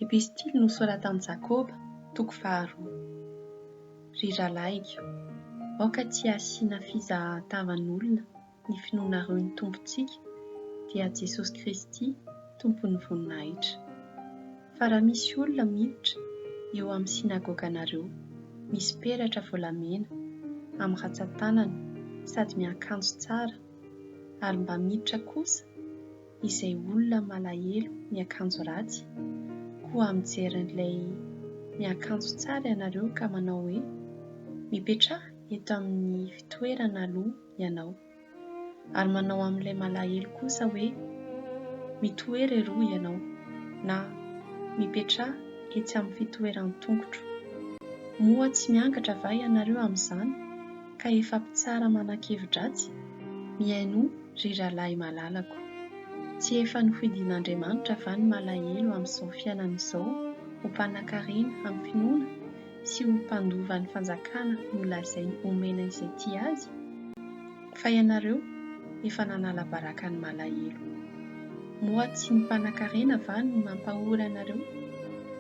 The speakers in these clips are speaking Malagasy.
Epistily nosoratan'i Jakoba, toko faharoa. Ry rahalahiko, aoka tsy hasiana fizahan-tavan'olona ny finoanareo ny Tompontsika, dia Jesosy Kristy Tompon'ny voninahitra. Fa raha misy olona miditra eo amin'ny synagoganareo, misy peratra volamena amin'ny rantsan-tanany sady miakanjo tsara, ary mba miditra kosa izay olona malahelo miakanjo ratsy, koa mijery an'ilay miakanjo tsara ianareo ka manao hoe, Mipetraha eto amin'ny fitoerana aloha ianao. Ary manao amin'ilay malahelo kosa hoe, Mitoera eroa ianao, na Mipetraha etsy amin'ny fitoeran-tongotro. Moa tsy miangatra va ianareo amin'izany, ka efa mpitsara manan-kevi-dratsy? Mihainoa, ry rahalahy malalako. Tsy efa nofidin'Andriamanitra va ny malahelo amin'izao fiainana izao ho mpanankarena amin'ny finoana sy ho mpandova ny fanjakana nolazainy homena izay tia azy? Fa ianareo efa nanala baraka ny malahelo. Moa tsy ny mpanankarena va no nampahory anareo?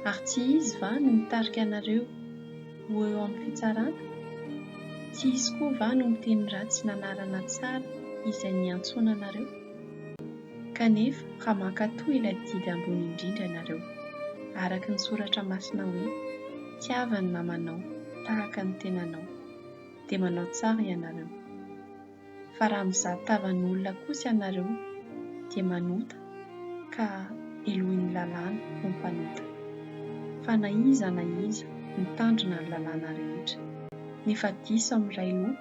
Ary tsy izy va no mitarika anareo ho eo amin'ny fitsarana? Tsy izy koa va no miteny ratsy ny anarana tsara izay niantsoana anareo? Kanefa raha mankatò ilay didy ambony indrindra ianareo, araka ny soratra masina hoe, Tiava ny namanao tahaka ny tenanao, dia manao tsara ianareo. Fa raha mizaha tavan'olona kosa ianareo, dia manota ka helohin'ny lalàna ho mpanota. Fa na iza na iza mitandrina ny lalàna rehetra, nefa diso amin'ny iray loha,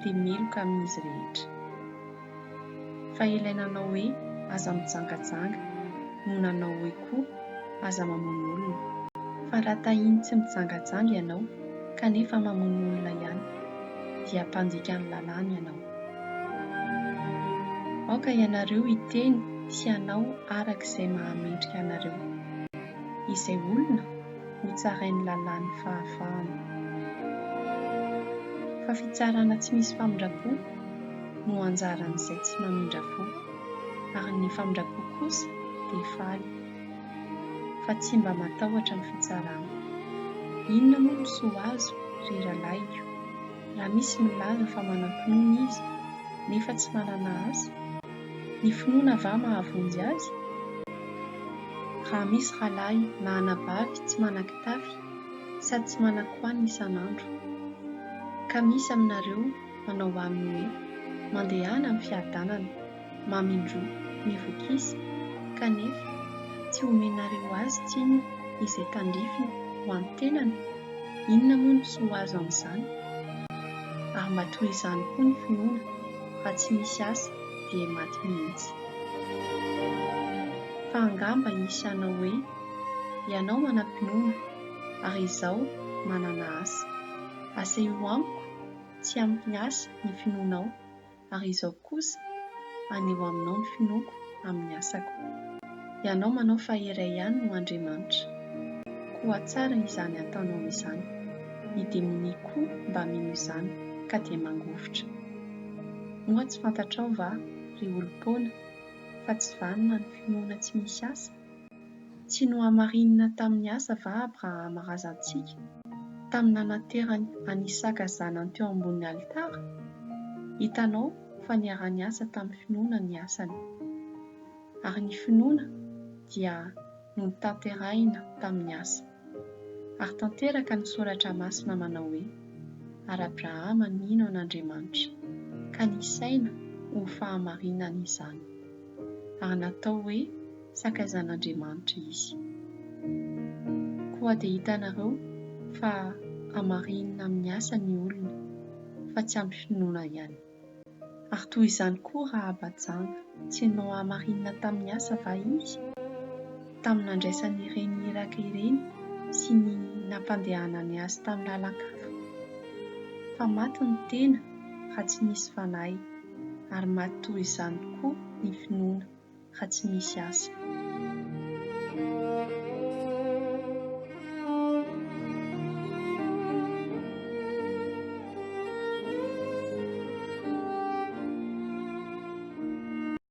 dia meloka amin'izy rehetra. Fa ilay nanao hoe aza mijangajanga no nanao hoe koa aza mamono olona. Fa raha tahiny tsy mijangajanga ianao kanefa mamono olona ihany dia mpandika ny lalàna ianao. Aoka ianareo hiteny sy hanao araka izay mahamendrika anareo. Izay olona hotsarain'ny lalàn'ny fahafahana. Fa fitsarana tsy misy famindram-po no anjaran'izay tsy mamindra fo, ary ny famindram-po kosa dia faly, fa tsy mba matahotra ny fitsarana. Inona moa no soa azo, ry rahalahiko, raha misy milaza fa manam-pinoana izy, nefa tsy manana asa? Ny finoana va mahavonjy azy? Raha misy rahalahy na anabavy tsy manan-kitafy sady tsy manan-kohanina isan'andro, ka misy aminareo manao aminy hoe, Mandehana amin'ny fiadanana, mamindroa, mivokisa, kanefa tsy omenareo azy tsinona izay tandrifiny ho an'ny tenany, inona moa no soa azo amin'izany? Ary mba toy izany koa ny finoana, raha tsy misy asa dia maty mihitsy. Fa angamba hisy hanao hoe, Ianao manam-pinoana, ary izaho manana asa. Asehoy amiko tsy amin'ny asa ny finoanao, ary izaho kosa haneho aminao ny finoako amin'ny asako. Ianao manao fa iray ihany no Andriamanitra. Koa tsara izany ataonao izany. Ny demonia koa mba mino izany ka dia mangovitra. Moa tsy fantatrao va, ry olom-poana, fa tsy vanona ny finoana tsy misy asa? Tsy nohamarinina tamin'ny asa va Abrahama razantsika, tamin'ny nanaterany an'i Isaka zanany teo ambonin'ny alitara? Hitanao fa niara-niasa tamin'ny finoana ny asany. Ary ny finoana dia notanterahina tamin'ny asa. Ary tanteraka ny Soratra Masina manao hoe, Ary Abrahama nino an'Andriamanitra, ka nisaina ho fahamarinany izany. Ary natao hoe sakaizan'Andriamanitra izy. Koa dia hitanareo fa hamarinina amin'ny asa ny olona, fa tsy amin'ny finoana ihany. Ary toy izany koa Rahaba janga, tsy nohamarinina tamin'ny asa va izy, tamin'ny nandraisany ireny iraka ireny sy ny nampandehanany azy tamin'ny lalan-kafa? Fa maty ny tena raha tsy misy fanahy, ary maty toy izany koa ny finoana raha tsy misy asa.